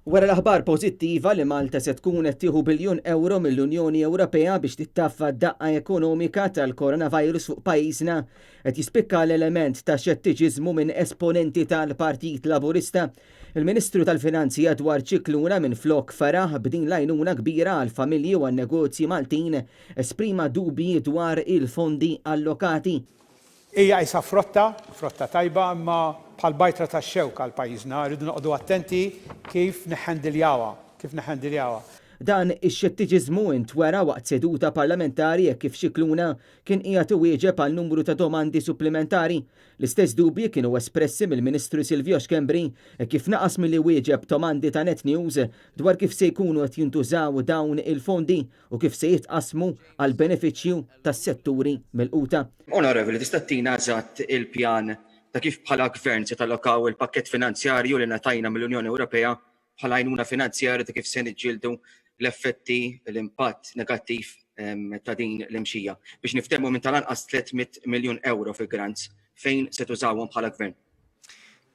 Wara l-aħbar pożittiva li Malta se tkun qed tieħu biljun ewro mill-Unjoni Ewropea biex tittaffa d-daqqa ekonomika tal-coronavirus fuq pajjiżna, qed jispikka l-element ta' xettiċiżmu minn esponenti tal-Partit Laburista. Il-Ministru tal-Finanzi Edward Scicluna minflok feraħ b'din l-għajnuna kbira għall-familji u għan-negozji Maltin, esprima dubji dwar il-fondi allokati. Hija qisha frotta, frotta tajba imma bħal bajtra tax-xewk għal pajjiżna, rridu noqogħdu attenti kif niħħendiljawha, kif niħħendiljawha. Dan ix-xettiċiżmu intwera waqt seduta parlamentari hekk kif Scicluna kien qiegħed iwieġeb għal numru ta' domandi supplimentari. L-istess dubji kienu espressi mill-Ministru Silvio Schembri hekk kif naqas milli jwieġeb domandi ta' Net News dwar kif se jkunu qed jintużaw dawn il-fondi u kif se jitqassmu għall-benefiċċju tas-setturi milquta. Onorevoli, tista' ttina eżatt il-pjan ta' kif bħala Gvern se tallokaw il-pakkett finanzjarju li ngħatajna mill-Unjoni Ewropea bħala għajnuna finanzjarja ta' kif se niġġieldu l-effetti, l-impatt negattiv ta' din l-imxija? Biex niftehmu minn tal-anqas 300 miljun ewro fi grants, fejn se tużawhom bħala Gvern?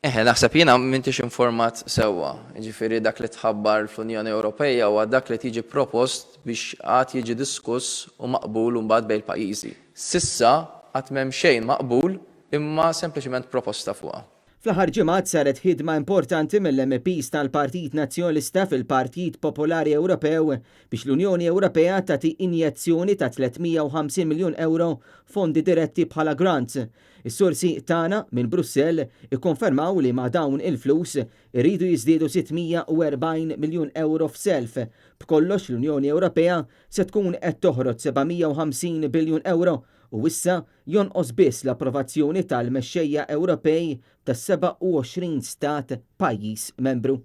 Eħe, naħseb jiena m'intix informat sewwa. Jiġifieri dak li tħabbar fl-Unjoni Ewropeja huwa dak li qed jiġi propost biex għad jiġi diskuss u maqbul imbagħad bejn il-pajjiżi. S'issa għad m'hemm xejn maqbul imma sempliċement proposta fuqha. Fl-aħħar ġimgħat saret ħidma importanti mill-MEPs tal-Partit Nazzjonalista fil-Partit Popolari Ewropew biex l-Unjoni Ewropea tagħti injezzjoni ta' 350 miljun ewro fondi diretti bħala grants. Is-sorsi tagħna minn Brussell ikkonfermaw li ma' dawn il-flus iridu jiżdiedu 640 miljun ewro f'self. B'kollox l-Unjoni Ewropea se tkun qed toħroġ 750 biljun ewro u issa jonqos biss l-approvazzjoni tal-mexxejja Ewropej tas-27 stat pajjiż membru.